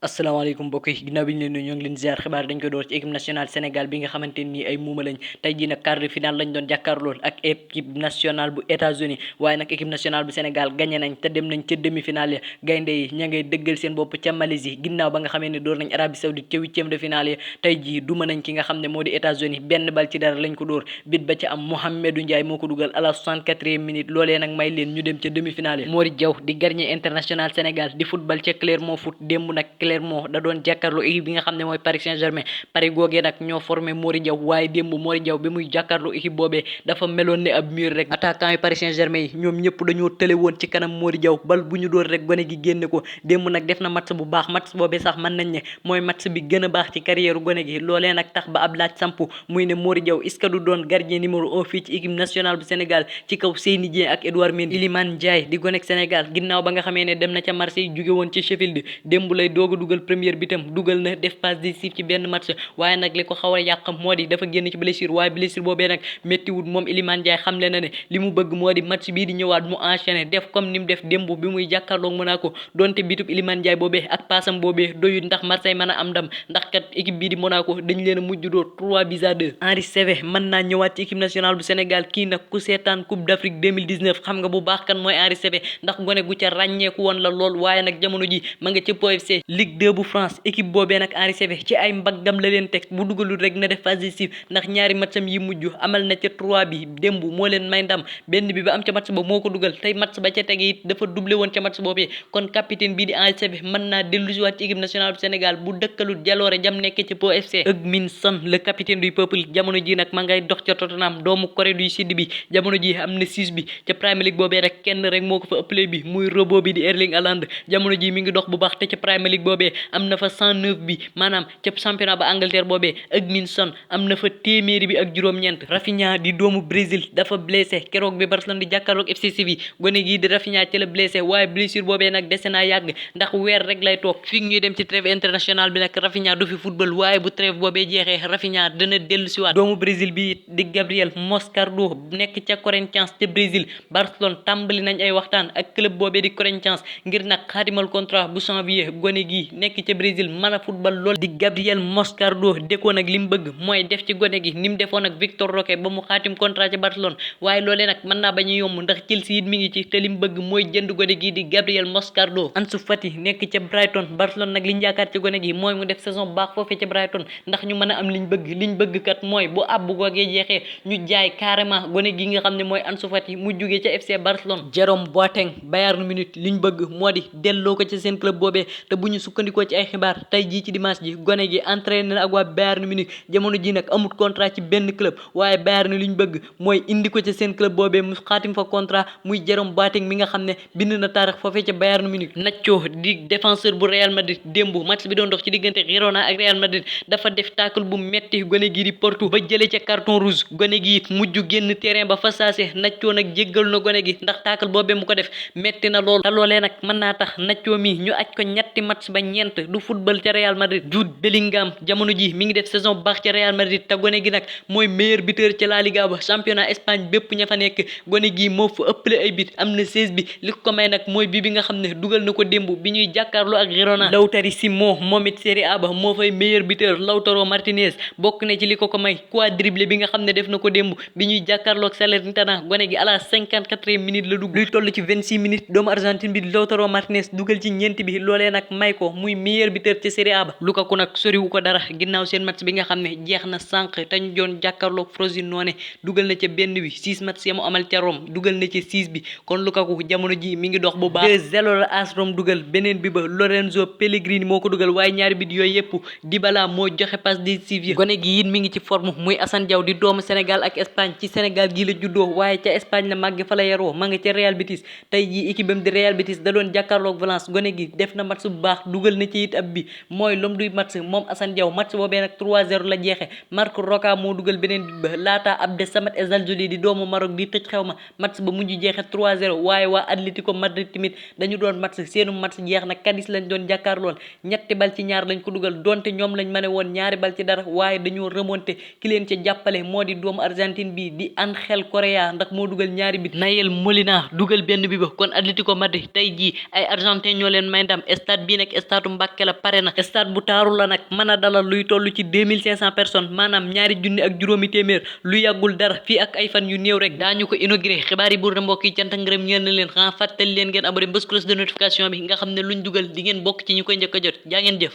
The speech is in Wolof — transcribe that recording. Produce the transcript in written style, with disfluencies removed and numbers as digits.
asalaamaaleykum mbokk yi ginnaaw bi ñu leen nuyu ñoo ngi leen ziar xibaar dañ ko door ci équipe nationale Sénégal bi nga xamante ni ay muuma lañ tey jii nag quart de finale lañ doon jàkkaarlool ak équipe nationale bu États-Unis waaye nag équipe nationale bu Sénégal gagné nañ te dem nañ ca demi-finale ya gaynde yi ña ngay dëggal seen bopp ca Malaisie ginnaaw ba nga xamee ne door nañ Arabie Saoudite ca huitième de finale ya tey jii duma nañ ki nga xam ne moo di États-Unis benn bal ci dara lañ ko dóor bit ba ca am Mouhamadou Ndiaye moo ko dugal à la 64e minute loolee nag may leen ñu dem ca demi-finale ya Mody Diaw di gardien international Sénégal di football ca Clermont Foot démb nag Clermont da doon jàkkaarloo équipe bi nga xam ne mooy Paris Saint-Germain Paris googee nag ñoo formé Mody Diaw waaye démb Mody Diaw bi muy jàkkaarloo équipe boobee dafa meloon ne ab mur rek attaquant yi Paris Saint-Germain yi ñoom ñëpp dañoo tële woon ci kanam Mody Diaw bal bu ñu door rek gone gi génne ko démb nag def na match bu baax match boobee sax mën nañ ne mooy match bi gën a baax ci carrière gone gi loolee nag tax ba ab laaj samp muy ne Mody Diaw est-ce que du doon gardien numéro 1 fii ci équipe nationale bu Sénégal ci kaw Seyni Dieng ak Edouard Mendy Iliman Ndiaye di gonek Sénégal ginnaaw ba nga xamee ne dem na ca Marseille jóge woon ci Sheffield démb lay doog a dugal première bitam dugal na def passe décisive ci benn match waaye nag li ko xaw a yàq moo di dafa génn ci blessure waaye blessure boobee nag méttiwut moom Iliman Ndiaye xamle na ne li mu bëgg moo di match bii di ñëwaat mu enchaîner def comme ni mu def démb bi muy jàkkaarloog Monaco donte bitub Iliman Ndiaye boobee ak paasam boobee doyut ndax Marseille mën a am ndam ndax kat équipe bii di Monaco dañ leen a mujj doo 3-2 Henri Saivet mën naa ñëwaat ci équipe nationale bu Sénégal kii nag ku seetaan Coupe d'Afrique 2019 xam nga bu baax kan mooy Henri Saivet ndax gone gu ca ràññeeku woon la lool waaye nag jamono ji ma nga ca POFC Ligue 2 bu France équipe boobee nag Henri Saivet ci ay mbaggam la leen teg bu dugalul rek na def phase décisive ndax ñaari matcham yi mujj amal na ca 3 bi démb moo leen may ndam benn bi ba am ca match ba moo ko dugal tey match ba ca tege it dafa doublé woon ca match boobee kon capitaine bii di Henri Saivet mën naa dellusiwaat ci équipe nationale bu Sénégal bu dëkkalul jaloore jam nekkee ci POFC Heung-min Son le capitaine du peuple jamono ji nag ma ngay dox ca Tottenham doomu Corée du Sud bi jamono ji am na 6 bi ca Premier League boobee rek kenn rek moo ko fa ëppale bi muy robot bi di Erling Haaland jamono ji mi ngi dox bu baax te ca Premier League boobee am na fa 109 bi maanaam ca championnat ba Angleterre boobee Heung-min Son am na fa téeméeri bi ak juróom-ñeent Rafinha di doomu Brésil dafa blessé keroog bi Barcelone di jàkkaarloog FC Séville gone gii di Rafinha ci la blessé waaye blessure boobee nag dese naa yàgg ndax weer rek lay toog fii ñuy dem ci trêve international bi nag Rafinha du fi football waaye bu trêve boobee jeexee Rafinha dana dellu si waat doomu Brésil bi di Gabriel Moscardo nekk ca Corinthians ca Brésil Barcelone tàmbali nañ ay waxtaan ak club boobee di Corinthians ngir nag xaatimal contrat bu janvier gone gii nekk ca Brésil mën a football lool di Gabriel Moscardo dékoo nag li mu bëgg mooy def ci gone gi ni mu defoon ak Victor Roque ba mu xaatim contrat ca Barcelone waaye loolee nag mën naa bañ a yomb ndax Chelsea it mi ngi ci te li mu bëgg mooy jënd gone gi di Gabriel Moscardo Ansu Fati nekk ca Brighton Barcelone nag liñ yaakaar ci gone gi mooy mu def saison bu baax foofee ca Brighton ndax ñu mën a am liñ bëgg kat mooy bu ab bu googee jeexee ñu jaay carrément gone gi nga xam ne mooy Ansu Fati mu jugee ca FC Barcelone Jérôme Boateng Bayern Munich liñ bëgg moo di delloo ko ci seen club boobee te bu ñu sukkandikoo ci ay xibaar tey jii ci dimanche ji gone gi entraîné na ak waa Bayern Munich jamono ji nag amut contrat ci benn club waaye Bayern liñ bëgg mooy indi ko ci seen club boobee mu xaatim fa contrat muy Jérôme Boateng mi nga xam ne bind na taarix foofee ca Bayern Munich Nacho di défenseur bu Real Madrid démb match bi doon dox ci diggante Girona ak Real Madrid dafa def tackle bu metti gone gi di Porto ba jëlee ca carton rouge gone gi it mujj génn terrain ba fa saase Nacho nag jéggal na gone gi ndax tackle boobee mu ko def metti na lool te loolee nag mën naa tax Nacho mi ñu aj ko ñetti match ba ñeent du football ca Real Madrid Jude Bellingham jamono ji mi ngi def saison bu baax ca Real Madrid te gone gi nag mooy meilleur buteur ca La Liga ba championnat Espagne bépp ña fa nekk gone gi moo fa ëppale ay bit am na 16 bi li ko may nag mooy bi nga xam ne dugal na ko démb bi ñuy jàkkaarloo ak Girona Lautaro Simon moom it Serie A ba moo fay meilleur buteur Lautaro Martinez bokk na ci li ko may quadruplé bi nga xam ne def na ko démb bi ñuy jàkkaarloo ak Salernitana gone gi à la 54e minute la dugg luy toll ci 26 minutes doomu Argentine bi Lautaro Martinez dugal ci ñeenti bi loolee nag may ko muy meilleur buteur ci Serie A ba Lukaku nag soriwu ko dara ginnaaw seen match bi nga xam ne jeex na sànq te ñu doon jàkkaarloog Frosinone dugal na ca benn bi 6 match ya mu amal ca Rome dugal na ca 6 bi kon Lukaku jamono ji mi ngi dox bu baax 2-0 la AS Rome dugal beneen bi ba Lorenzo Pellegrini moo ko dugal waaye ñaari bit yooyu yëpp Dybala moo joxe passe décisive gone gi it mi ngi ci forme muy Assane Diaw di doomu Sénégal ak Espagne ci Sénégal gi la juddoo waaye ca Espagne la màgge fa la yaroo ma nga ca Real Betis tey jii équipe am di Real Betis da doon jàkkaarloog Valence gone gi def na match bu baax dugal na ci it ab bi mooy l'homme du match moom Assane Diaw match boobee nag 3-0 la jeexe Marc Roca moo dugal beneen bit ba laata Abdesamed El Zalzouli di doomu Maroc di tëj xew ma match ba mujj jeexe 3-0 waaye waa Atlético Madrid tamit dañu doon match seenu match jeex na Cadiz lañ doon jàkkaarlool ñetti bal ci ñaar lañ ko dugal donte ñoom lañ mane woon ñaari bal ci dara waaye dañoo remonté ki leen ca jàppale moo di doomu Argentine bi di Ángel Correa ndax moo dugal ñaari bit Nael Molina dugal benn bi ba kon Atlético Madrid tey jii ay Argentin ñoo leen may ndam stade bii nag stade stade Mbacké la pare na stade bu taaru la nag mën a dalal luy toll ci 2500 personnes maanaam ñaari junni ak juróomi téeméer lu yàggul dara fii ak ay fan yu néew rek daañu ko inauguré xibaar yi buur na mbokk yi cant ak ngërëm ñeel na leen xanaa fàttali leen ngeen abonné bës cloche de notification bi nga xam ne luñ dugal di ngeen bokk ci ñu koy njëkk a jot jaa ngeen jëf